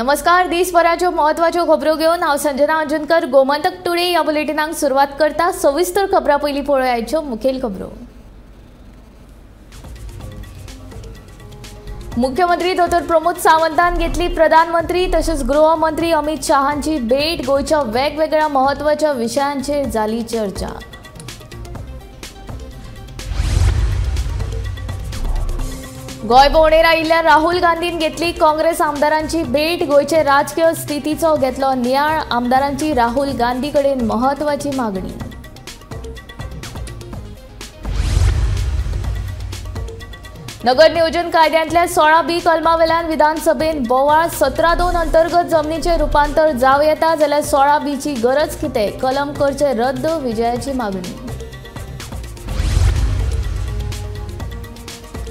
नमस्कार, दिसभराच्यो म्हत्वाच्यो खबरो घेवन हांव संजना अंजनकर गोमंतक टुडे ह्या बुलेटिनाक सुरवात करता। सविस्तर खबरां पयलीं पळोवयाच्यो मुखेल खबरो। मुख्यमंत्री डॉ प्रमोद सावंतान घेतली प्रधानमंत्री तशेंच गृहमंत्री अमित शहांची भेट। गोंयच्या वेगवेगळ्या म्हत्वाच्या विशयांचेर जाली चर्चा। गोंय भोंवडेर आयिल्ल्या राहुल गांधीन घेतली काँग्रेस आमदारांची भेट। गोंयचे राजकीय स्थितीचो घेतलो नियाळ। आमदारांची राहुल गांधी कडेन म्हत्वाची मागणी। नगर नियोजन कायद्यांतल्या 16B कलमा वेल्यान विधानसभेन बोवाळ। 17(2) अंतर्गत जमनीचें रुपांतर जावं येता जाल्यार 16Bची गरज कितें, कलम करचें रद्द, विजयाची मागणी।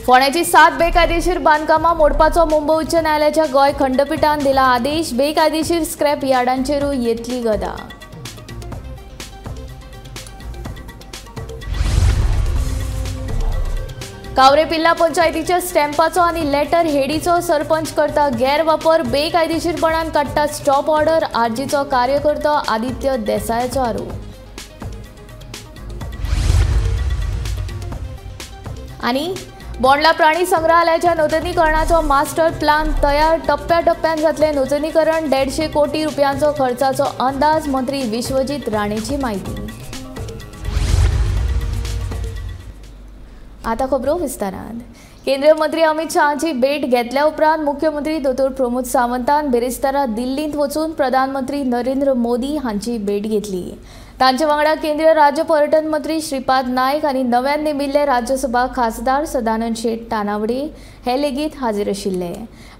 फोंड्याची 7 बेकायदेशीर बांदकामां मोडपाचो मुंबय उच्च न्यायालयाच्या गोंय खंडपिठान दिला आदेश। बेकायदेशीर स्क्रॅप यार्डांचेरूय येतली गदा। कावरे पिल्ला पंचायतीच्या स्टॅम्पाचो आनी लेटर हेडीचो सरपंच करता गैरवापर। बेकायदेशीरपणान काडटा स्टॉप ऑर्डर। आरजीचो कार्यकर्तो आदित्य देसायाचो आरोप। आनी बोंडला प्राणी संग्रहालयाच्या नूतनीकरणाचो मास्टर प्लान तयार। टप्प्या टप्प्यान जातलें नूतनीकरण। 150 कोटी रुपयांचो खर्चाचो अंदाज, मंत्री विश्वजीत राणेची माहिती। आता खबरो विस्तारान। केंद्रीय मंत्री अमित शहाची भेट घेतल्या उपरांत मुख्यमंत्री डॉ प्रमोद सावंतान बिरेस्तारा दिल्लींत वचून प्रधानमंत्री नरेंद्र मोदी हांची भेट घेतली। तांचे वांगडा केंद्रीय राज्य पर्यटन मंत्री श्रीपाद नायक आनी नव्यान नेमिल्ले राज्यसभा खासदार सदानंद शेट तानावडे हे लेगीत हाजीर आशिल्ले।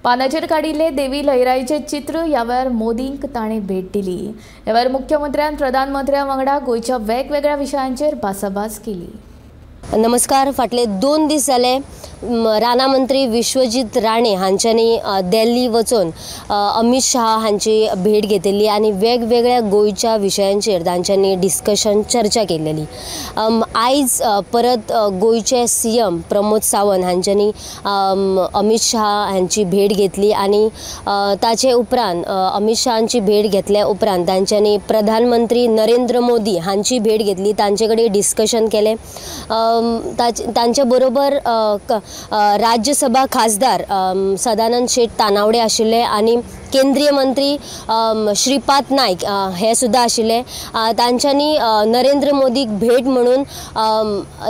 पानाचेर काडिल्ले देवी लहराईचें चित्र ह्या वेळार मोदींक ताणें भेट दिली। ह्या वेळार मुख्यमंत्र्यान प्रधानमंत्र्या वांगडा गोंयच्या वेगवेगळ्या विशयांचेर भासाभास केली। नमस्कार। फाटले 2 दीस जाले राना मंत्री विश्वजीत राणे हांच्यांनी दिल्ली वचून अमित शहा हांची भेट घेतिल्ली आनी वेगवेगळ्या गोंयच्या विशयांचेर तांच्यांनी डिस्कशन चर्चा केल्ली। आयज परत गोंयचे सीएम प्रमोद सावंत हांच्यांनी अमित शहा हांची भेट घेतली आनी ताचे उपरांत अमित शहांची भेट घेतल्या उपरांत तांच्यांनी प्रधानमंत्री नरेंद्र मोदी हांची भेट घेतली, तांचे कडेन डिस्कशन केलें। तांचे बरोबर राज्यसभा खासदार सदानंद शेट तानावडे आशिल्ले आनी केंद्रीय मंत्री श्रीपाद नायक हे सुद्दां आशिल्ले। तांच्यांनी नरेंद्र मोदीक भेट म्हणून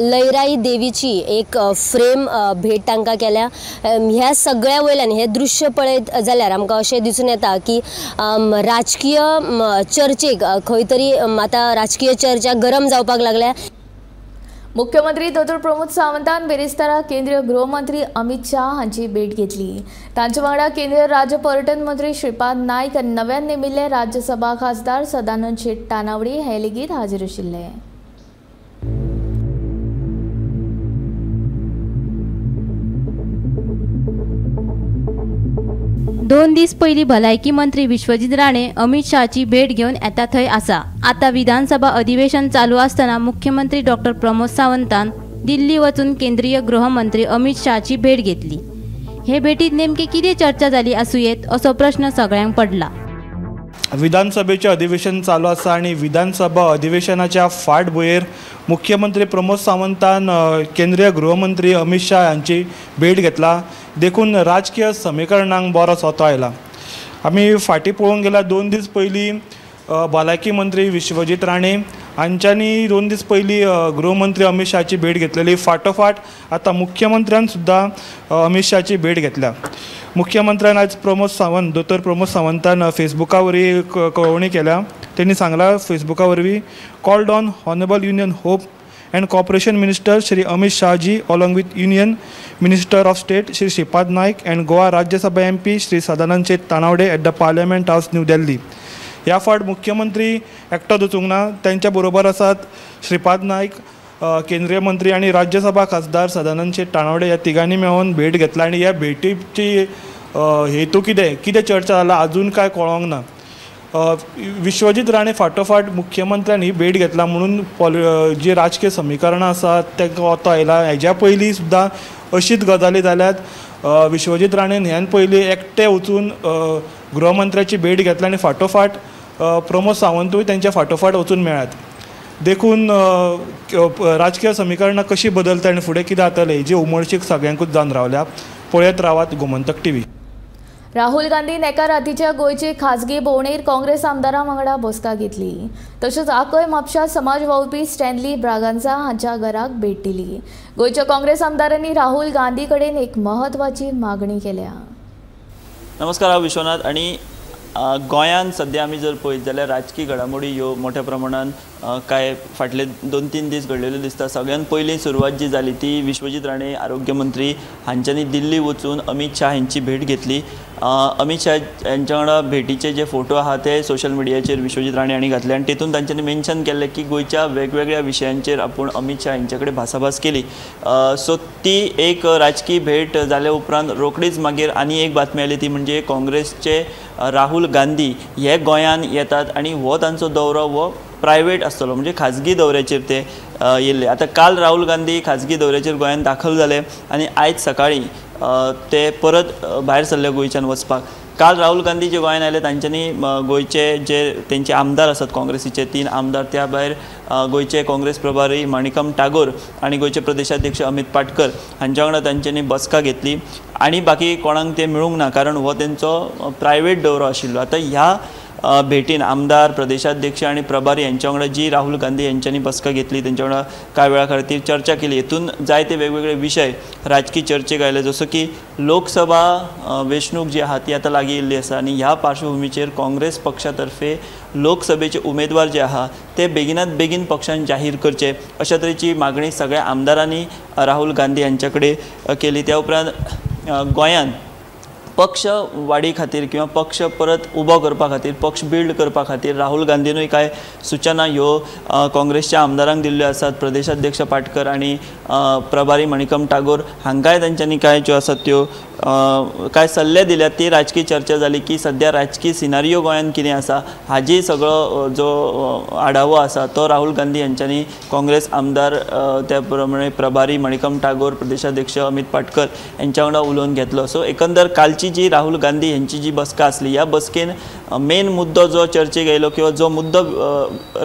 लयराई देवीची एक फ्रेम भेट तांकां केल्या। ह्या सगळ्या वयल्यान हे दृश्य पळयत जाल्यार आमकां अशें दिसून येता की राजकीय चर्चेक खंय तरी आतां राजकीय चर्चा गरम जावपाक लागल्या। मुख्यमंत्री डॉ प्रमोद सावंतान बिरेस्तारा केंद्रीय गृहमंत्री अमित शहा हांची भेट घेतली। तांचे वांगडा केंद्रीय राज्य पर्यटन मंत्री श्रीपाद नायक आनी नव्यान नेमिल्ले राज्यसभा खासदार सदानंद शेट तानावडे हे लेगीत हाजीर आशिल्ले। दोन दीस पयलीं भलायकी मंत्री विश्वजीत राणे अमित शहाची भेट घेवन येता थंय आसा। आतां विधानसभा अधिवेशन चालू आसतना मुख्यमंत्री डॉ प्रमोद सावंतान दिल्ली वचून केंद्रीय गृहमंत्री अमित शहाची भेट घेतली। हे भेटीत नेमकी कितें चर्चा जाली आसूं येत असो प्रश्न सगळ्यांक पडला। विधानसभेचें अधिवेशन चालू आसा आनी विधानसभा अधिवेशनाच्या फाटभुंयेर मुख्यमंत्री प्रमोद सावंतान केंद्रीय गृहमंत्री अमित शहा हांची भेट घेतला। देखून राजकीय समीकरणांक बरो सोतो आयला। आमी फाटीं पळोवंक गेल्यार 2 दीस पयलीं भलायकी मंत्री विश्वजीत राणे हांच्यांनी 2 दीस पयलीं गृहमंत्री अमित शहाची भेट घेतलेली। फाटोफाट आतां मुख्यमंत्र्यान सुद्दां अमित शहाची भेट घेतल्या। मुख्यमंत्र्यान आज प्रमोद सावंत दोतोर प्रमोद सावंतान फेसबुका वरवीं कळोवणी केल्या। तेणी सांगलां फेसबुका वरवीं, called on honourable union home and cooperation minister Shri Amit Shahji along with union minister of state Shri Shripad Naik and Goa Rajya Sabha MP Shri Sadanand Shet Tanavade at the parliament house New Delhi. ह्या फावट मुख्यमंत्री एकटोच वचूंक ना, तेंच्या बरोबर आसात श्रीपाद नायक केंद्रीय मंत्री आनी राज्यसभा खासदार सदानंद शेट तानावडे। ह्या तिगांनी मेळून भेट घेतला आनी ह्या भेटीची हेतू कितें कितें चर्चा जाला अजून काय कळोंक ना। विश्वजीत राणे फाटोफाट मुख्यमंत्र्यान ही भेट घेतला म्हणून जी राजकीय समीकरणां आसात तांकां वतो आयला। हेज्या पयलीं सुद्दां अशीच गजाली जाल्यात। विश्वजीत राणेन ह्यान पयलीं एकटे वचून गृहमंत्र्याची भेट घेतला आनी फाटोफाट प्रमोद सावंतूय तेंच्या फाटोफाट वचून मेळ्ळात. देखून राजकीय समीकरणां कशी बदलता आनी फुडें कितें जातलें हेजी उमळशीक सगळ्यांकूच जावन रावल्या. पळयत रावात गोमंतक टीव्ही. राहुल गांधीन एका रातीच्या गोंयचे खाजगी भोंवडेर काँग्रेस आमदारां वांगडा बसका घेतली. तशेंच आकय म्हापशा समाज वावुरपी स्टॅनली ब्रागांझा हांच्या घराक भेट दिली. गोंयच्या काँग्रेस आमदारांनी राहुल गांधी कडेन एक म्हत्वाची मागणी केल्या. नमस्कार, हांव विश्वनाथ आनी गोंयांत सद्या आमी जर पळयत जाल्यार राजकी घडामोडी ह्यो मोठ्या प्रमाणान कांय फाटले 2-3 दीस घडलेल्यो दिसता. सगळ्यात पयलीं सुरवात जी जाली ती विश्वजीत राणे आरोग्य मंत्री हांच्यांनी दिल्ली वचून अमीत शाह हांची भेट घेतली. अमीत शाह हांच्या वांगडा भेटीचे जे फोटो आहा ते सोशल मिडियाचेर विश्वजीत राणे हांणी घातले आनी तेतून तांच्यांनी मेन्शन केल्लें की गोंयच्या वेगवेगळ्या विशयांचेर आपूण अमीत शाह हांचे कडेन भासाभास केली. सो ती एक राजकी भेट जाल्या उपरांत रोखडीच मागीर आनी एक बातमी आयली ती म्हणजे काँग्रेसचे राहुल गांधी हे गोंयांत येतात आनी हो तांचो दौरो हो प्रायवेट आसतलो, म्हणजे खाजगी दौऱ्याचेर ते येयल्ले. आतां काल राहुल गांधी खाजगी दौऱ्याचेर गोंयांत दाखल जाले आनी आयज सकाळीं ते परत भायर सरले गोंयच्यान वचपाक. काल राहुल गांधी जे गोंयांत आयले तांच्यांनी गोंयचे जे तेंचे आमदार आसात काँग्रेसीचे 3 आमदार, त्या भायर गोंयचे काँग्रेस प्रभारी माणिकम टागोर आनी गोंयचे प्रदेशाध्यक्ष अमित पाटकर हांच्या वांगडा तांच्यांनी बसका घेतली आनी बाकी कोणाक ते मेळूंक ना कारण हो तेंचो प्रायवेट दौरो आशिल्लो. आतां ह्या भेटीन आमदार, प्रदेशाध्यक्ष आनी प्रभारी यांच्या वांगडा जी राहुल गांधी यांच्यांनी बसका घेतली, तेंच्या वांगडा कांय वेळा खातीर चर्चा केली. हेतून जायते वेगवेगळे विशय राजकी चर्चेक आयले, जसो की लोकसभा वेंचणूक जी आहा ती आतां लागीं येयल्ली आसा आनी ह्या पार्श्वभुमीचेर काँग्रेस पक्षा तर्फे लोकसभेचे उमेदवार जे आहा ते बेगिनात बेगीन पक्षान जाहीर करचे अशा तरेची मागणी सगळ्या आमदारांनी राहुल गांधी यांच्या कडेन केली. त्या उपरांत गोंयांत पक्ष वाडी खातीर किंवा पक्ष परत उबो करपा खातीर, पक्ष बिल्ड करपा खातीर राहुल गांधीनूय कांय सूचना ह्यो काँग्रेसच्या आमदारांक दिल्ल्यो आसात. प्रदेशाध्यक्ष पाटकर आनी प्रभारी मणिकम टागोर हांकांय तांच्यांनी कांय ज्यो आसात त्यो कांय सल्ले दिल्यात. ती राजकी चर्चा जाली की सद्या राजकी सिनारियो गोंयांत कितें आसा हाजी सगळो जो आढावो आसा तो राहुल गांधी यांच्यांनी काँग्रेस आमदार त्या प्रमाणे प्रभारी मणिकम टागोर, प्रदेशाध्यक्ष अमित पाटकर यांच्या वांगडा उलोवन घेतलो. सो एकंदर कालची जी राहुल गांधी यांची जी बसका आसली ह्या बसकेन मेन मुद्दो जो चर्चेक आयलो किंवा जो मुद्दो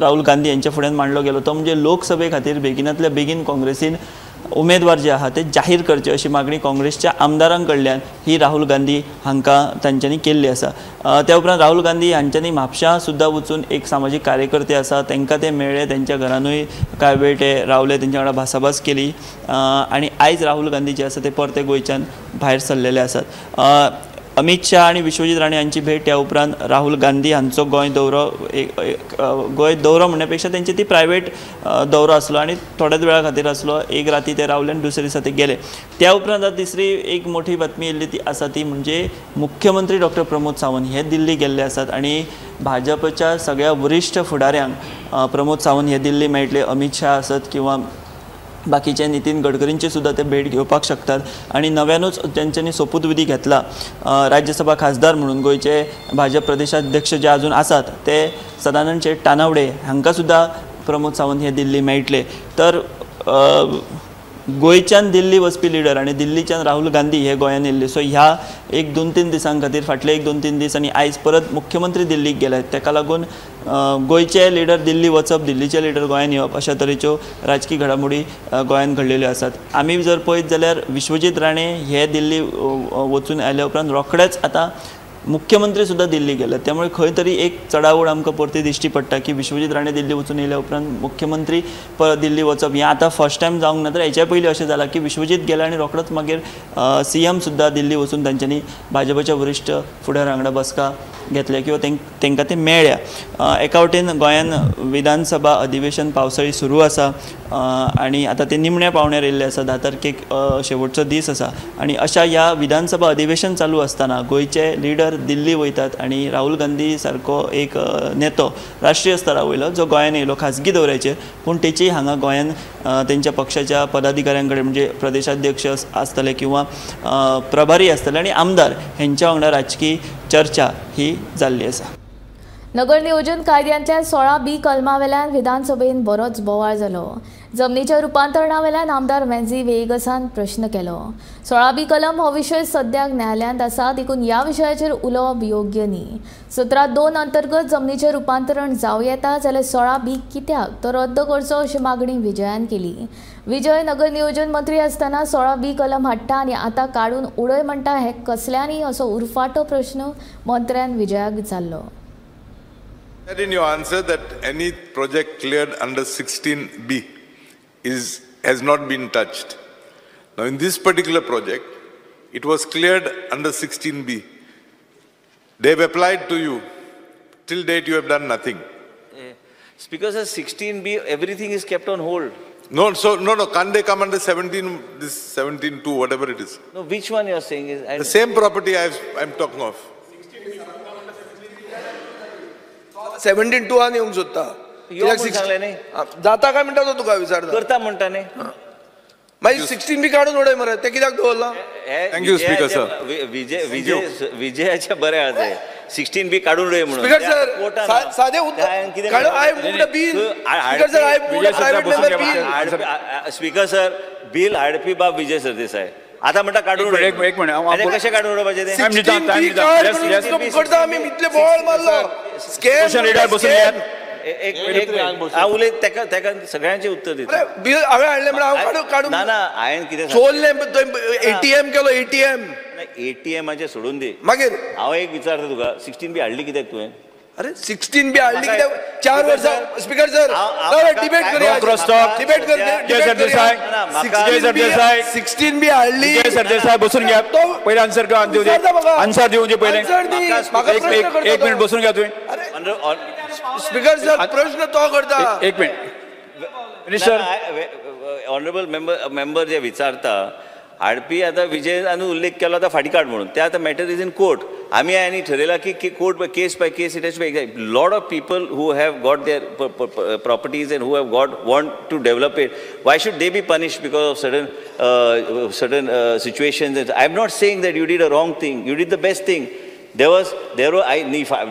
राहुल गांधी यांच्या फुड्यान मांडलो गेलो तो म्हणजे लोकसभे खातीर बेगिनातल्या बेगीन काँग्रेसीन उमेदवार जे आहा ते जाहीर करचे अशी मागणी काँग्रेसच्या आमदारां कडल्यान ही राहुल गांधी हांकां तांच्यांनी केल्ली आसा. त्या उपरांत राहुल गांधी हांच्यांनी म्हापशां सुद्दां वचून एक सामाजीक कार्यकर्ते आसा तांकां ते मेळ्ळे, तेंच्या घरानूय कांय वेळ ते रावले, तेंच्या वांगडा भासाभास केली आनी आयज राहुल गांधी जे आसा ते परते गोंयच्यान भायर सरलेले आसात. अमित शाह आनी विश्वजीत राणे हांची भेट त्या उपरांत राहुल गांधी हांचो गोंय दौरो, गोंय दौरो म्हणण्यापेक्षा तेंची ती प्रायवेट दौरो आसलो आनी थोड्याच वेळा खातीर आसलो. एक राती ते रावले आनी दुसरे दिसा ते गेले. त्या उपरांत आतां तिसरी एक मोठी बातमी येयल्ली ती आसा ती म्हणजे मुख्यमंत्री डॉक्टर प्रमोद सावंत हे दिल्ली गेल्ले आसात आनी भाजपच्या सगळ्या वरिश्ठ फुडाऱ्यांक प्रमोद सावंत हे दिल्ली मेळटले. अमित शाह आसत किंवा बाकीचे नितीन गडकरींची सुद्दां ते भेट घेवपाक शकतात आनी नव्यानूच तेंच्यांनी सोपूतविधी घेतला राज्यसभा खासदार म्हणून गोंयचे भाजप प्रदेशाध्यक्ष जे अजून आसात ते सदानंद शेट तानावडे हांकां सुद्दां प्रमोद सावंत हे दिल्ली मेळटले. तर गोंयच्यान दिल्ली वचपी लिडर आनी दिल्लीच्यान राहुल गांधी हे गोंयांत येयल्ले. सो ह्या 1-2-3 दिसां खातीर फाटले 1-2-3 दीस आनी आयज परत मुख्यमंत्री दिल्लीक गेले ताका लागून गोंयचे लिडर दिल्ली वचप, दिल्लीचे लिडर गोंयांत येवप अशा तरेच्यो राजकी घडामोडी गोंयांत घडलेल्यो आसात. आमी जर पळयत जाल्यार विश्वजीत राणे हे दिल्ली वचून आयल्या उपरांत रोखडेच आतां मुख्यमंत्री सुद्दां दिल्ली गेले, त्यामुळे खंय तरी एक चडाओड आमकां परती दिश्टी पडटा की विश्वजीत राणे दिल्ली वचून येयल्या उपरांत मुख्यमंत्री परत दिल्ली वचप हें आतां फर्स्ट टायम जावंक ना, तर हेच्या पयलीं अशें जालां की विश्वजीत गेले आनी रोखडोच मागीर सीएम सुद्दां दिल्ली वचून तांच्यांनी भाजपाच्या वरिश्ठ फुडाऱ्यां वांगडा बसका घेतल्या किंवा तांकां ते मेळ्ळ्या. एका वटेन गोंयांत विधानसभा अधिवेशन पावसाळी सुरू आसा आनी आतां ते निमण्या पावण्यार येयल्ले आसा, 10 तारखेक शेवटचो दीस आसा आनी अशा ह्या विधानसभा अधिवेशन चालू आसतना गोंयचे लिडर दिल्ली वयतात आनी राहुल गांधी सारको एक नेतो राष्ट्रीय स्तरा वयलो जो गोंयांत येयलो खाजगी दौऱ्याचेर, पूण तेची हांगा गोंयांत तेंच्या पक्षाच्या पदाधिकाऱ्यां कडेन म्हणजे प्रदेशाध्यक्ष आसतले किंवा प्रभारी आसतले आनी आमदार हेंच्या वांगडा राजकी चर्चा ही जाल्ली आसा. नगर नियोजन कायद्यांतल्या 16B कलमावेल्यान विधानसभेन बरोच बोवाळ जालो. जमनीच्या रुपांतरणावेल्यान आमदार वेंझी वेगसान प्रश्न केलो. 16B कलम हो विशय सद्याक न्यायालयांत आसा, देखून ह्या विशयाचेर उलोवप योग्य न्ही. 17(2) अंतर्गत जमनीचें रुपांतरण जावं येता जाल्यार 16B कित्याक तो रद्द करचो अशी मागणी विजयान केली. विजय नगर नियोजन मंत्री आसतना 16B कलम हाडटा आनी आतां काडून उडय म्हणटा हें कसल्यांनी असो उरफाटो प्रश्न मंत्र्यान विजयाक विचारलो. Said in your answer that any project cleared under 16B has not been touched. Now in this particular project, it was cleared under 16B. They have applied to you. Till date, you have done nothing. Speaker sir, 16B, everything is kept on hold. No, so no, can't they come under 17, this 17(2), whatever it is? No, which one you are saying is? The same property I'm talking of. 17(2) आनी येवंक सोदता. जाता काय म्हणटा तो तुका विचारता. करता म्हणटा न्ही. मागीर 16B काडून उडय मरे, ते कित्याक दवरला? Thank you speaker sir. विजयाचे बरें आहा ते 16B काडून उडय म्हणून. स्पीकर सर सादे उत्तर I moved a bill. Speaker sir I moved a private member bill. Speaker sir bill हाडपी बाब विजय सरदेसाय आता म्हणटा काडून उडय. एक मिनिट, कशें काडून उडोवपाचें तें? 16B करता आमी इतले बोवाळ मारलो. स्कॅम. एक हांव उलयत तेका तेका सगळ्यांचें उत्तर दिता. बिल हांवें हाडलें म्हणून हांव काडून ना ना हांवें कितें चोरलें. एटीएम केलो. एटीएम एटीएमाचें सोडून दी. मागीर हांव एक विचारता तुका, 16B हाडली कित्याक तुवें? अरे 16B हाडली कित्याक? 4 वर्सां. स्पीकर सर डिबेट करूया, डिबेट करूया. 16B हाडली. विजय सरदेसाय बसून घ्या. पयलीं आन्सर दिवं दी, आन्सर दिवं दी पयलीं. एक मिनिट बसून घ्या तुवें. स्पीकर सर प्रश्न तो करता. एक मिनिट मिनिस्टर. ऑनरेबल मेंबर जे विचारता हाडपी आतां विजयान उल्लेख केलो आतां फाटीं काड म्हणून, ते आतां मॅटर is in court. आमी आनी ठरयलां की court case by case it has to be. Lot of people who have got their properties and who have got want to develop it, why should they be punished because of certain situations? I am not saying that you did a wrong thing, you did the best thing. There were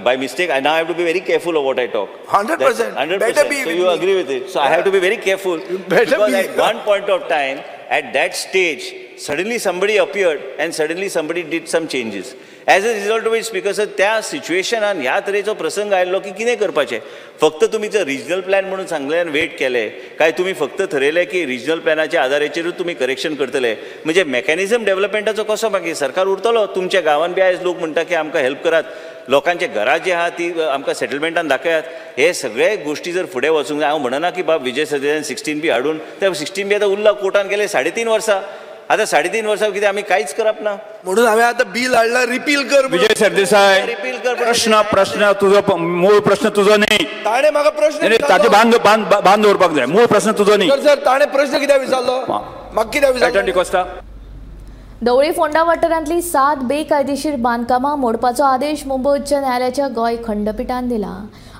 by mistake, I now have to be very careful of what I talk. 100%. 100%. Better be. So you agree with it. So I have to be very careful. Better because be. At one point of time, at that stage, suddenly somebody appeared and suddenly somebody did some changes. As a result of which, Speaker sir, त्या सिच्युएशनान ह्या तरेचो प्रसंग आयलो की कितें करपाचें? फक्त तुमी जर रिजनल प्लॅन म्हणून सांगलें आनी वेट केलें काय तुमी फक्त थरयलें की रिजनल प्लॅनाच्या आदाराचेरूच तुमी करेक्शन करतले? म्हणजे मॅकॅनिझम डेव्हलपमेंटाचो कसो मागीर सरकार उरतलो? तुमच्या गांवान बी आयज लोक म्हणटा की आमकां हेल्प करात, लोकांच्या घरां जी आहा ती आमकां सेटलमेंटान दाखयात. हे सगळे गोश्टी जर फुडें वचूंक जाय, हांव म्हणना की बाब विजय सरदेसायान 16B हाडून ते 16B आतां उरला कोर्टान गेले 3.5 वर्सां. आतां 3.5 वर्सां कितें आमी कांयच करप ना म्हणून हांवें आतां बील हाडला रिपील कर. विजय सरदेसाय रिपील कर. प्रश्न प्रश्न तुजो मूळ प्रश्न तुजो न्ही. ताणें म्हाका प्रश्न ताचे भान दवरपाक जाय. मूळ प्रश्न तुजो न्ही सर. ताणें प्रश्न कित्याक विचारलो? म्हाका कित्याक विचारलो? धवळी फोंडा वाठारांतली 7 बेकायदेशीर बांदकामां मोडपाचो आदेश मुंबय उच्च न्यायालयाच्या गोंय खंडपिठान दिला.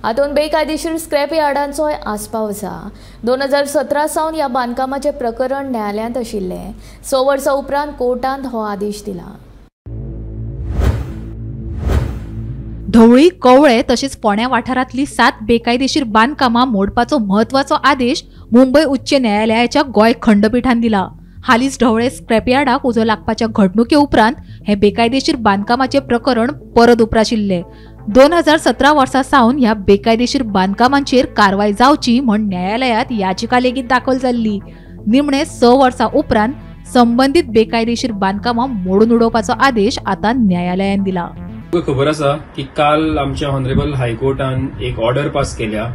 हातूंत बेकायदेशीर स्क्रॅप यार्डांचोय आस्पाव आसा. 2017 सावन ह्या बांदकामाचें प्रकरण न्यायालयांत आशिल्लें. 6 वर्सां उपरांत कोर्टान हो आदेश दिला. धवळी, कवळे तशेंच फोंड्या वाठारांतली 7 बेकायदेशीर बांदकामां मोडपाचो म्हत्वाचो आदेश मुंबय उच्च न्यायालयाच्या गोंय खंडपिठान दिला. हालींच ढवळे स्क्रॅपयार्डाक उजो लागपाच्या घडणुके उपरांत हे बेकायदेशीर बांदकामाचें प्रकरण परत उप्राशिल्लें. 2017 वर्सा सावन ह्या बेकायदेशीर बांदकामांचेर कारवाय जावची म्हूण न्यायालयांत याचिका लेगीत दाखल जाल्ली. निमणे 6 वर्सां उपरांत संबंदीत बेकायदेशीर बांदकामां मोडून उडोवपाचो आदेश आतां न्यायालयान दिला. तुका खबर आसा की काल आमच्या ऑनरेबल हायकोर्टान एक ऑर्डर पास केल्या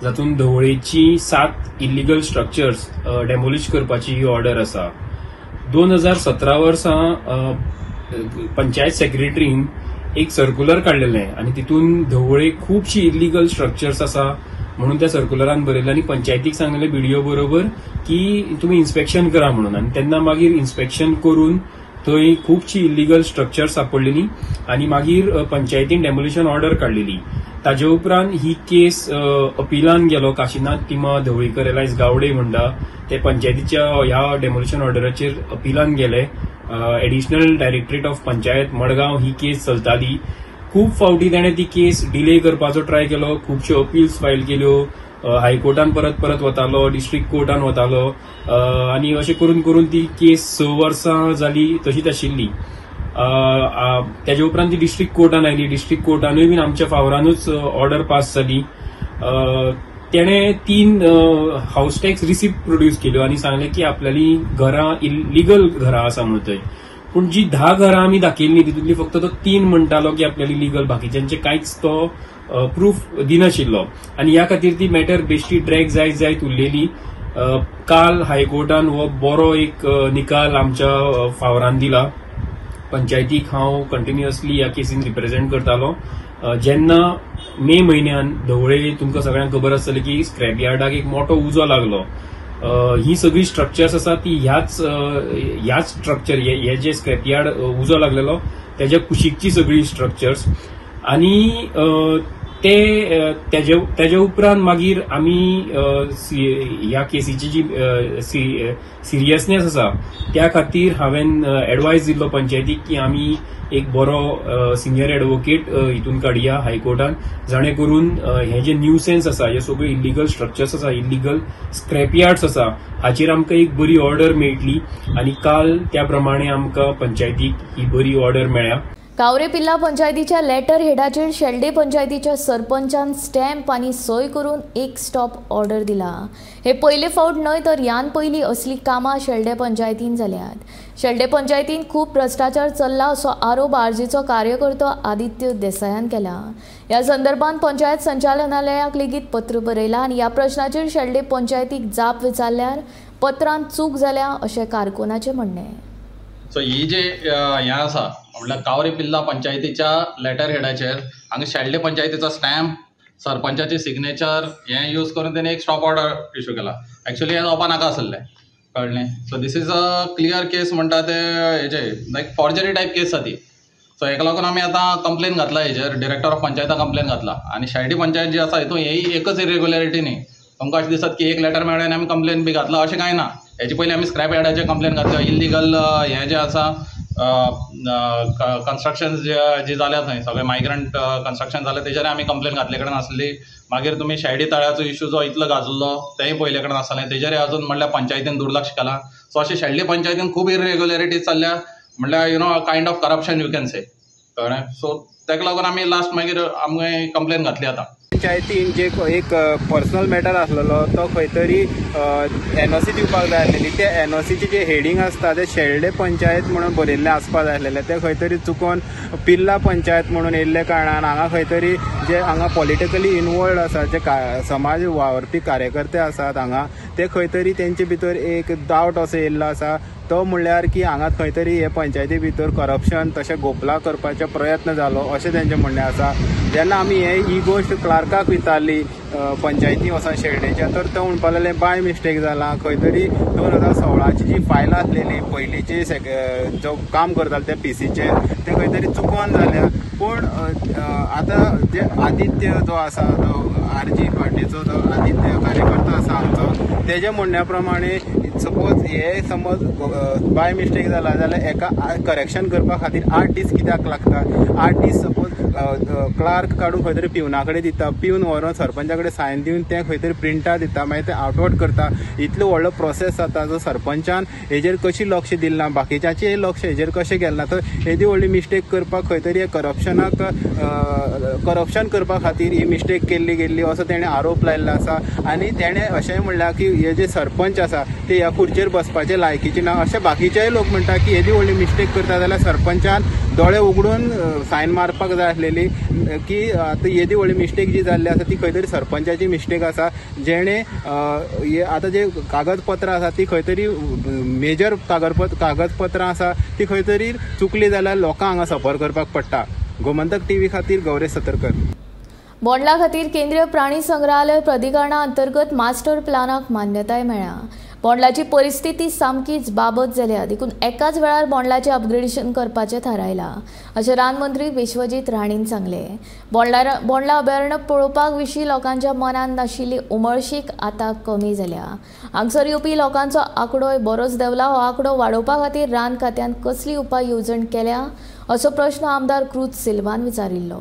जातून धवळेची 7 इलिगल स्ट्रक्चर्स डेमोलिश करपाची ही ऑर्डर आसा. 2017 वर्सा पंचायत सेक्रेटरीन एक सर्क्युलर काडलेलें आनी तितून धवळे खुबशी इलिगल स्ट्रक्चर्स आसा म्हणून त्या सर्क्युलरान बरयलें आनी पंचायतीक सांगलें बीडीओ बरोबर की तुमी इन्स्पेक्शन करा म्हणून. आनी तेन्ना मागीर इन्स्पेक्शन करून थंय खुबशी इलिगल स्ट्रक्चर्स सापडलेली आनी मागीर पंचायतीन डेमोलिशन ऑर्डर काडलेली. ताजे उपरांत ही केस अपिलान गेलो. काशीनाथ टिमा धवळीकर एलायस गावडे म्हणटा ते पंचायतीच्या ह्या डेमोलिशन ऑर्डराचेर अपिलान गेले. Additional directorate of panchayat Madgaon he case चलताली. खूब फावटी ताणें ती केस डिले करपाचो ट्राय केलो, खुबश्यो अपील्स फायल केल्यो, हायकोर्टान परत परत वतालो, डिस्ट्रिक्ट कोर्टान वतालो आनी अशें करून करून ती केस 6 वर्सां जाली तशीच आशिल्ली. तेजे उपरांत ती डिस्ट्रिक्ट कोर्टान आयली. डिस्ट्रिक्ट कोर्टानूय बीन आमच्या फावरानूच ऑर्डर पास जाली. तेणें 3 हावस टॅक्स रिसिप्ट प्रोड्यूस केल्यो आनी सांगलें की आपल्याली घरां इलिगल घरां आसा म्हणून थंय. पूण जी 10 घरां आमी दाखयल्ली तितूंतली फक्त तो 3 म्हणटालो की आपल्याली लिगल, बाकीच्यांचे कांयच तो प्रूफ दिनाशिल्लो आनी ह्या खातीर ती मॅटर बेश्टी ड्रॅग जायत जायत उरलेली. काल हायकोर्टान हो बरो एक निकाल आमच्या फावरान दिला. पंचायतीक हांव कंटिन्युअसली ह्या केसीन रिप्रेझेंट करतालो. जेन्ना मे म्हयन्यान धवळे तुमकां सगळ्यांक खबर आसतलें की स्क्रॅप यार्डाक एक मोठो उजो लागलो. ही सगळी स्ट्रक्चर्स आसा ती ह्याच स्ट्रक्चर हे जे स्क्रॅप यार्ड उजो लागलेलो तेज्या कुशीकची सगळी स्ट्रक्चर्स आनी ते तेज्या उपरांत मागीर आमी ह्या केसीची जी सिरियसनेस आसा त्या खातीर हांवें एडवायस दिल्लो पंचायतीक की आमी एक बरो सिनियर एडवोकेट हितून काडया हायकोर्टान, जाणे करून हे जे न्यूसेन्स आसा, हे सगळे इलिगल स्ट्रक्चर्स आसा, इलिगल स्क्रॅप यार्ड्स आसा हाचेर आमकां एक बरी ऑर्डर मेळटली आनी काल त्या प्रमाणे आमकां पंचायतीक ही बरी ऑर्डर मेळ्ळ्या. कावरे पिल्ला पंचायतीच्या लेटर हेडाचेर शेल्डे पंचायतीच्या सरपंचान स्टॅम्प आनी सय करून एक स्टॉप ऑर्डर दिला. हे पयले फावट न्हय तर ह्यान पयलीं असली कामां शेल्डे पंचायतीन जाल्यात. शेल्डे पंचायतीन खूब भ्रश्टाचार चल्ला असो आरोप आरजीचो कार्यकर्तो आदित्य देसायान केला. ह्या संदर्भात पंचायत संचालनालयाक लेगीत पत्र बरयलां आनी ह्या प्रश्नाचेर शेल्डे पंचायतीक जाप विचारल्यार पत्रांत चूक जाल्या अशें कारकुनाचें म्हणणें. सो ही जे हें आसा म्हटल्यार कावरे पिल्ला पंचायतीच्या लेटर हेडाचेर हांगा शेल्डे पंचायतीचो स्टॅम्प, सरपंचाचे सिग्नेचर हें यूज करून तेणी एक स्टॉप ऑर्डर इशू केला. एक्चुअली हें जावपा नाका आसलें, कळ्ळें. So this is a clear case म्हणटा ते हेजे लायक फॉर्जरी टायप केस आसा ती. सो हेका लागून आमी आतां कंप्लेन घातला हेजेर, डिरेक्टर ऑफ पंचायता कंप्लेन घातला आनी शेल्डे पंचायत जी आसा हितून हेय एकच इरेग्युलरिटी न्ही. तुमकां अशें दिसत की एक लेटर मेळ्ळें आनी आमी कंप्लेन बी घातला अशें कांय ना. हेजे पयलीं आमी स्क्रॅप यार्डाचेर कंप्लेन घातल्या, इल्लीगल हें जें आसा कन्स्ट्रक्शन जे जाल्या थंय सगळे मायग्रंट कन्स्ट्रक्शन जालें तेजेर आमी कंप्लेन घातले कडेन आसली. मागीर तुमी शेल्डी तळ्याचो इशू जो इतलो गाजल्लो तेंय पयले कडेन आसलें, तेजेर अजून म्हणल्यार पंचायतीन दुर्लक्ष केलां. सो अशें शेल्डी पंचायतीन खूब इरेग्युलरिटीज चल्ल्या, म्हणल्यार you know kind of corruption you can say, कळ्ळें. सो तेका लागून आमी लास्ट मागीर आमी कंप्लेन घातली आतां. पंचायतीन जे एक पर्सनल मॅटर आसलेलो तो खंय तरी एनओसी दिवपाक जाय आसलेली. ते एनओसीचे जे हेडींग आसता ते शेल्डे पंचायत म्हणून बरयल्लें आसपाक जाय आसलेलें, ते खंय तरी चुकोन पिल्ला पंचायत म्हणून येयल्ले कारणान हांगा खंय तरी जे हांगा पॉलिटिकली इनवॉल्ड आसा, जे समाज वावरपी कार्यकर्ते आसात हांगा, ते खंय तरी तेंचे भितर एक डावट असो येयल्लो आसा तो म्हणल्यार की हांगा खंय तरी हे पंचायती भितर करप्शन तशें घोपला करपाचो प्रयत्न जालो अशें तेंचें म्हणणें आसा. जेन्ना आमी ही गोश्ट क्लार्काक विचारली पंचायती वचोन शेल्डेच्या, तर तो म्हणपाक लागले बाय मिस्टेक जाला, खंय तरी 2016ची जी फायल आसलेली पयलींची जो काम करताले ते पीसीचे ते खंय तरी चुकोन जाल्या. पूण आतां जे आदित्य जो आसा तो आरजी पार्टीचो जो आदित्य कार्यकर्तो आसा आमचो, तेज्या म्हणण्या प्रमाणे सपोज हे समज बाय मिस्टेक जाला जाल्यार एका करेक्शन करपा खातीर 8 दीस कित्याक लागता? 8 दीस सपोज क्लार्क काडून खंय तरी पिवना कडेन दिता, पिवन व्हरोन सरपंचा कडेन सायन दिवन तें खंय तरी प्रिंटा दिता, मागीर तें आउटवर्ड करता. इतलो व्हडलो प्रोसेस जाता जो सरपंचान हेजेर कशी लक्ष दिलें ना, बाकीच्यांचें लक्ष हेजेर कशें गेलें ना. तर येदी व्हडली मिस्टेक करपाक खंय तरी करप्शनाक करप्शन करपा खातीर ही मिस्टेक केल्ली गेल्ली असो तेणें आरोप लायिल्लो आसा. आनी तेणें अशेंय म्हणलां की हे जे सरपंच आसा ते ह्या खुर्चेर बसपाचे लायकीचे ना, अशें बाकीचेय लोक म्हणटा की येदी व्हडली मिस्टेक करता जाल्यार सरपंचान दोळे उगडून सायन मारपाक जाय आसलेली की आतां येदी व्हडली मिस्टेक जी जाल्ली आसा ती खंय तरी सरपंचाची मिस्टेक आसा, जेणे आतां जे कागदपत्रां आसा ती खंय तरी मेजर कागदपत्रां आसा ती खंय तरी चुकली जाल्यार लोकांक हांगा सफर करपाक पडटा. गोमंतक टीव्ही खातीर गौरेश सतरकर. बोंडला खातीर केंद्रीय प्राणी संग्रहालय प्राधिकरणा अंतर्गत मास्टर प्लानाक मान्यताय मेळ्ळ्या. बोंडलाची परिस्थिती सामकीच बाबत जाल्या देखून एकाच वेळार बोंडलाचें अपग्रेडेशन करपाचें थारायलां अशें रान मंत्री विश्वजीत राणेन सांगलें. बोंडला अभयारण्य पळोवपाक विशीं लोकांच्या मनांत आशिल्ली उमळशीक आतां कमी जाल्या. हांगसर येवपी लोकांचो आंकडोय बरोच देंवला. हो आंकडो वाडोवपा खातीर रान खात्यान कसली उपाय येवजण केल्या असो प्रश्न आमदार क्रूज सिल्वान विचारिल्लो.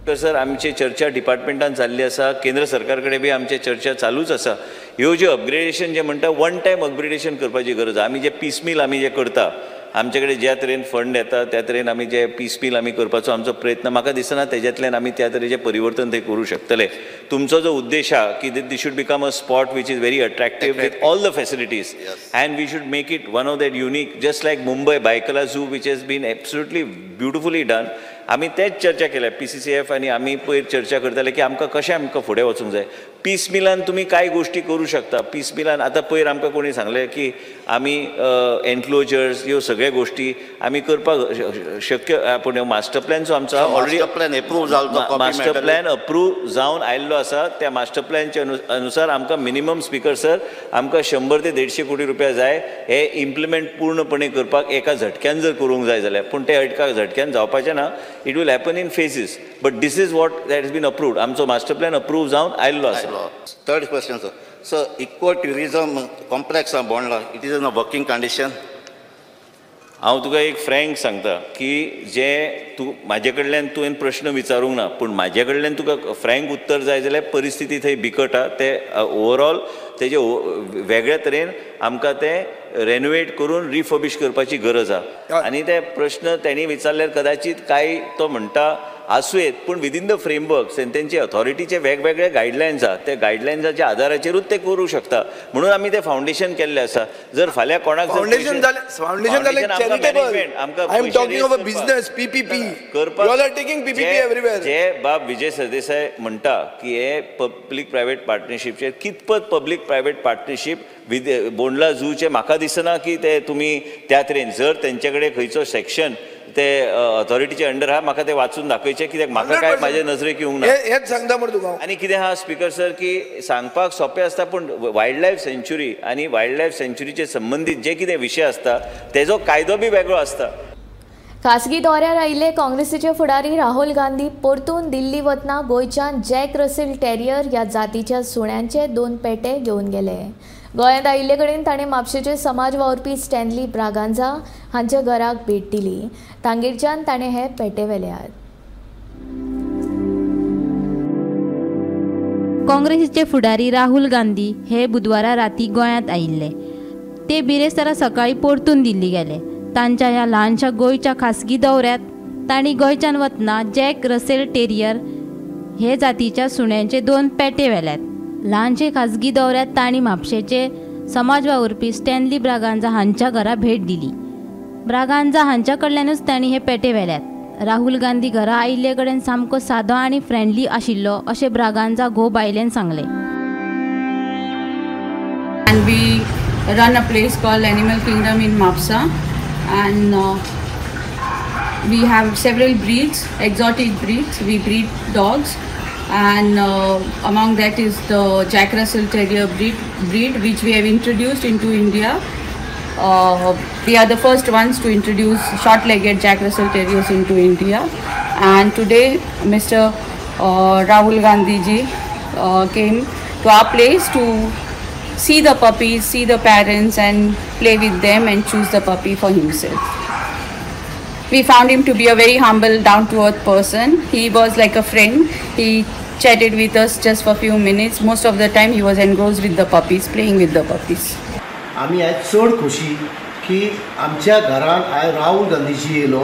सर, आमची चर्चा डिपार्टमेंटान जाल्ली आसा, केंद्र सरकार कडेन बी आमची चर्चा चालूच आसा. ह्यो ज्यो अपग्रेडेशन जे म्हणटा वन टायम अपग्रेडेशन करपाची गरज आसा. आमी जे पिसमील आमी जे करता, आमचे कडेन ज्या तरेन फंड येता त्या तरेन आमी जे पिसमील आमी करपाचो आमचो प्रयत्न, म्हाका दिसना तेज्यांतल्यान आमी त्या तरेचें परिवर्तन थंय करूं शकतले. तुमचो जो उद्देश आहा की this should become a spot which is very attractive with all the facilities and we should make it one of that unique, just like Mumbai Byculla zoo which has been absolutely beautifully done. आमी तेच चर्चा केल्या PCCF आनी आमी पयर चर्चा करताले की आमकां कशें आमकां फुडें वचूंक जाय. पिसमिलान तुमी कांय गोश्टी करूं शकता. पिसमिलान आतां पयर आमकां कोणी सांगलें की आमी एनक्लोजर्स ह्यो सगळ्यो गोश्टी आमी करपाक शक्य, पूण मास्टर प्लॅन जो आमचो ऑलरेडी मास्टर प्लॅन अप्रूव जावन आयिल्लो आसा, त्या मास्टर प्लॅनच्या अनुसार आमकां मिनिमम स्पीकर सर आमकां 100 ते 150 कोटी रुपया जाय हे इम्प्लिमेंट पूर्णपणे करपाक एका झटक्यान जर करूंक जाय जाल्यार, पूण ते एका झटक्यान जावपाचें ना. It will happen in phases, but this is what that has been approved. आमचो मास्टर प्लॅन अप्रूव जावन आयिल्लो आसा. Third question sir, sir eco tourism complex आहा Bondla, it is in a working condition? हांव तुका एक फ्रँक सांगता की जे तूं म्हाजे कडल्यान तुवें प्रश्न विचारूंक ना, पूण म्हाजे कडल्यान तुका फ्रँक उत्तर जाय जाल्यार परिस्थिती थंय बिकट आहा. ते ओवरऑल तेजे वेगळ्या तरेन आमकां तें रेनोवेट करून रिफर्बिश करपाची गरज आहा. आनी ते प्रश्न तेणी विचारल्यार कदाचित कांय तो म्हणटा आसूं येत, पूण विदीन the framework तेंची ऑथॉरिटीचे वेगवेगळे गायडलायन्स आहा, त्या गायडलायन्साच्या आदाराचेरूच ते करूं शकता. म्हणून आमी तें फावंडेशन केल्लें आसा. जर फाल्यां कोणाक फावंडेशन जे बाब विजय सरदेसाय म्हणटा की हे पब्लीक प्रायवेट पार्टनरशीपचेर कितपत public private partnership with Bondla झूचे म्हाका दिसना की ते तुमी त्या तरेन जर तेंचे कडेन खंयचो सेक्शन ते ऑथॉरिटीचे अंडर आहा, म्हाका ते वाचून दाखयचे, कित्याक म्हाका काय म्हाजे नजरेक येवंक ना. हेच सांगता मरे तुका. आनी कितें आहा स्पीकर सर की सांगपाक सोंपें आसता, पूण वायल्ड लायफ सँच्युरी आनी वायल्ड लायफ सँच्युरीचे संबंदीत जे कितें विशय आसता तेजो कायदो बी वेगळो आसता. खासगी दौऱ्यार आयिल्ले काँग्रेसीचे फुडारी राहुल गांधी परतून दिल्ली वतना गोंयच्यान जॅक रसेल टेरियर ह्या जातीच्या सुण्यांचे 2 पेटे घेवन गेले. गोंयांत आयिल्ले कडेन ताणें म्हापशेचे समाज वावुरपी स्टॅनली ब्रागांझा हांच्या घराक भेट दिली. तांगेरच्यान ताणें हे पेटे व्हेल्यात. काँग्रेसीचे फुडारी राहुल गांधी हे बुधवारा राती गोंयांत आयिल्ले. ते बिरेस्तारा सकाळीं परतून दिल्ली गेले. तांच्या ह्या ल्हानशा गोंयच्या खासगी दौऱ्यांत तांणी गोंयच्यान वतना जॅक रसेल टेरियर हे जातीच्या सुण्यांचे 2 पेटे व्हेल्यात. ल्हानशे खासगी दौऱ्यांत तांणी म्हापशेचे समाज वावुरपी स्टॅनली ब्रागांझा हांच्या घरा भेट दिली. ब्रागांझा हांच्या कडल्यानूच तांणी हे पेटे व्हेल्यात. राहुल गांधी घरा आयिल्ले कडेन सामको सादो आनी फ्रेंडली आशिल्लो अशें ब्रागांझा घोव बायलेन सांगलें. And we run a place called Animal Kingdom in Mapsa, and we have several breeds, exotic breeds. We breed dogs, and among that is the Jack Russell Terrier breed which we have introduced into India. We are the first ones to introduce short-legged Jack Russell Terriers into India, and today Mr. Rahul Gandhi ji came to our place to see the puppies, see the parents and play with them and choose the puppy for himself. We found him to be a very humble, down-to-earth person. He was like a friend. He chatted with us just for a few minutes. Most of the time he was engrossed with the puppies, playing with the puppies. आमी आयज चड खोशी की आमच्या घरान आयज राहुल गांधीजी येयलो,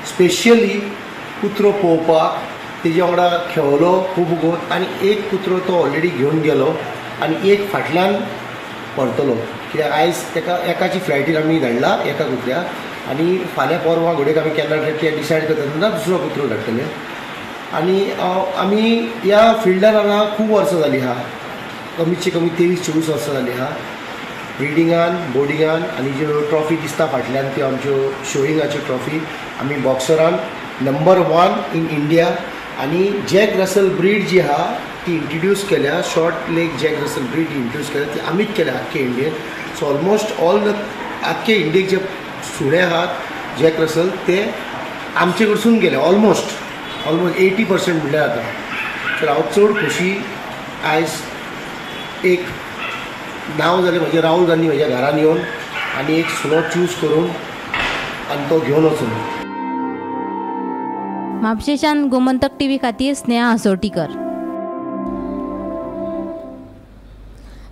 specially कुत्रो पळोवपाक, तेजे वांगडा खेळलो खूब वगत आनी एक कुत्रो तो ऑलरेडी घेवन गेलो आनी एक फाटल्यान परतलो, कित्याक आयज तेका एकाची फ्लायटीर आमी धाडला एका कुत्र्याक आनी फाल्यां परवां घोडेक आमी केन्ना ते डिसायड करता तेन्ना दुसरो कुत्रो धाडटले. आनी आमी ह्या फिल्डान हांगा खूब वर्सां जालीं आहा, कमीचे कमी 23-24 वर्सां जालीं आहा. ब्रिडिंगान, बोर्डिंगान आनी ज्यो ट्रॉफी दिसता फाटल्यान त्यो आमच्यो शोइंगाच्यो ट्रॉफी. आमी बॉक्सरान नंबर 1 इन इंडिया आनी जॅक रसल ब्रीड जी आहा ती इंट्रोड्यूस केल्या, short leg Jack Russell breed introduce केल्या, ती आमीच केल्या आख्खे इंडियेन. सो ऑलमोस्ट ऑल the आख्खे इंडियेक जे सुणे आहात जॅक रसल ते आमचे कडसून गेले, ऑलमोस्ट 80% म्हणल्यार जाता. तर हांव चड खोशी आयज एक नांव जालें म्हजें राहुल गांधी म्हज्या घरान येवन आनी एक सुणो चूज करून आनी तो घेवन वचून. म्हापशेच्यान गोमंतक टीव्ही खातीर स्नेहा हसोटीकर.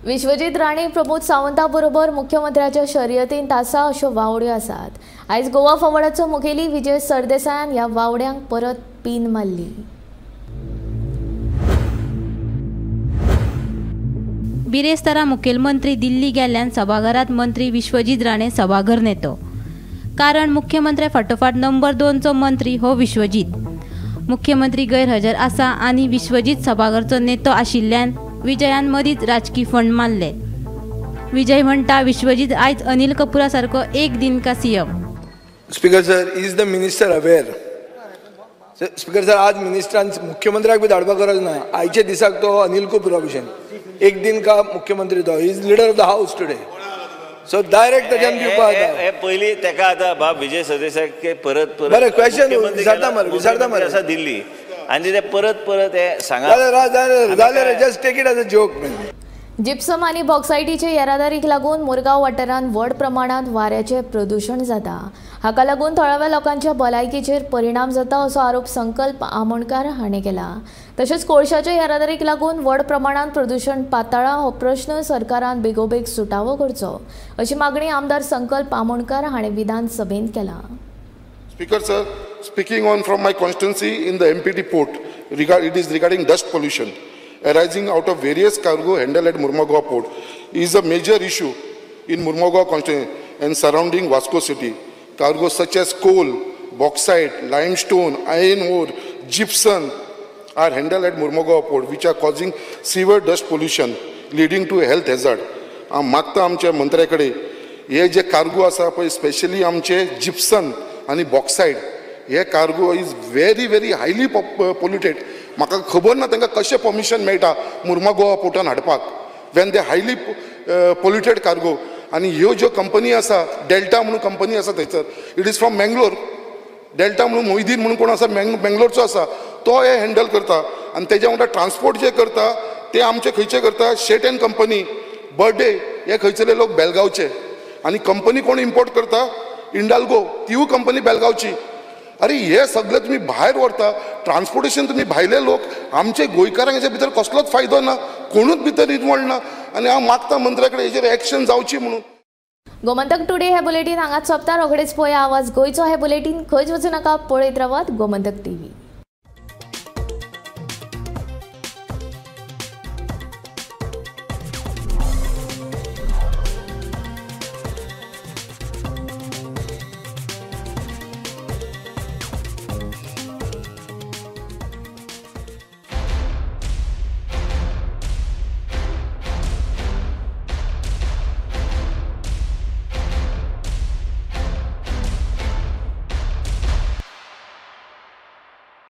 विश्वजीत राणे प्रमोद सावंता बरोबर मुख्यमंत्र्याच्या शर्यतींत आसा अश्यो वावड्यो आसात. आयज गोवा फॉरवर्डाचो मुखेली विजय सरदेसायान ह्या वावड्यांक परत पीन मारली. बिरेस्तारा मुखेलमंत्री दिल्ली गेल्ल्यान सभाघरात मंत्री विश्वजीत राणे सभाघर नेतो, कारण मुख्यमंत्र्या फाटोफाट नंबर 2चो मंत्री हो विश्वजीत. मुख्यमंत्री गैरहजर आसा आनी विश्वजीत सभाघरचो नेतो आशिल्ल्यान विजयान मदींच राजकी फंड मारले. विजय म्हणटा विश्वजीत आयज अनिल कपूरा सारको एक दिन का CM. Speaker sir, is the minister aware? Speaker sir, आज मिनिस्टरान मुख्यमंत्र्याक बी धाडपाक गरज ना. आयच्या दिसाक तो अनिल कपूरा भशेन एक दिन का मुख्यमंत्री तो is leader of the house today. So direct ताच्यान दिवपाक पयलीं ताका आतां बाब विजय सरदेसाय परत परत बरें क्वेश्चन विचारता मरे, विचारता मरे आसा दिल्ली आनी ते परत परत हे सांगा जालें, just take it as a joke. Gypsum आनी बॉक्सायटीचे येरादारीक लागून मुरगांव वाठारांत व्हड प्रमाणांत वाऱ्याचें प्रदूशण जाता. हाका लागून थळाव्या लोकांच्या भलायकेचेर परिणाम जाता असो आरोप संकल्प आमोणकार हाणें केला. तशेंच कोळशाचे येरादारीक लागून व्हड प्रमाणांत प्रदूशण पातळा हो प्रश्न सरकारान बेगोबेग सुटावो करचो अशी मागणी आमदार संकल्प आमोणकार हाणें विधानसभेंत केला. Speaker sir, speaking on from my constituency in the MPT port, it is regarding dust pollution arising out of various cargo handled at Mormugao port is a major issue in Mormugao constituency and surrounding Vasco city. Cargo such as coal, bauxite, limestone, iron ore, gypsum are handled at Mormugao port, which are causing severe dust pollution leading to health hazard. हांव मागता आमच्या मंत्र्या कडेन हे जे cargo आसा पळय, specially आमचे Gipson आनी bauxite हे cargo is very very highly polluted. म्हाका खबर ना तांकां कशें परमिशन मेळटा मुर्मागोवा पोर्टान हाडपाक when they highly polluted cargo. आनी ह्यो ज्यो कंपनी आसा, डेल्टा म्हणून कंपनी आसा थंयसर, it is from Mangalore. Delta म्हणून मोहिदीन म्हणून कोण आसा मेंगलोरचो आसा, तो हे हँडल करता. आनी तेज्या वांगडा ट्रान्सपोर्ट जे करता ते आमचे खंयचे करता, शेट एंड कंपनी बर्थडे हे खंयसरले लोक बेलगांवचे. आनी कंपनी कोण इम्पोर्ट करता, इंडाल्गो, तिवूय कंपनी बेलगांवची. अरे हे सगळे तुमी भायर व्हरता, ट्रान्सपोर्टेशन तुमी भायले लोक, आमचे गोंयकारांक हेच्या भितर कसलोच फायदो ना, कोणूच भितर इन्वॉल्व ना. आनी हांव मागता मंत्र्या कडेन हेजेर एक्शन जावची म्हणून. गोमंतक टुडे हे बुलेटीन हांगाच सोंपता. रोखडेच पळया आवाज गोंयचो हे बुलेटीन. खंयच वचूं नाका, पळयत रावात गोमंतक टीव्ही.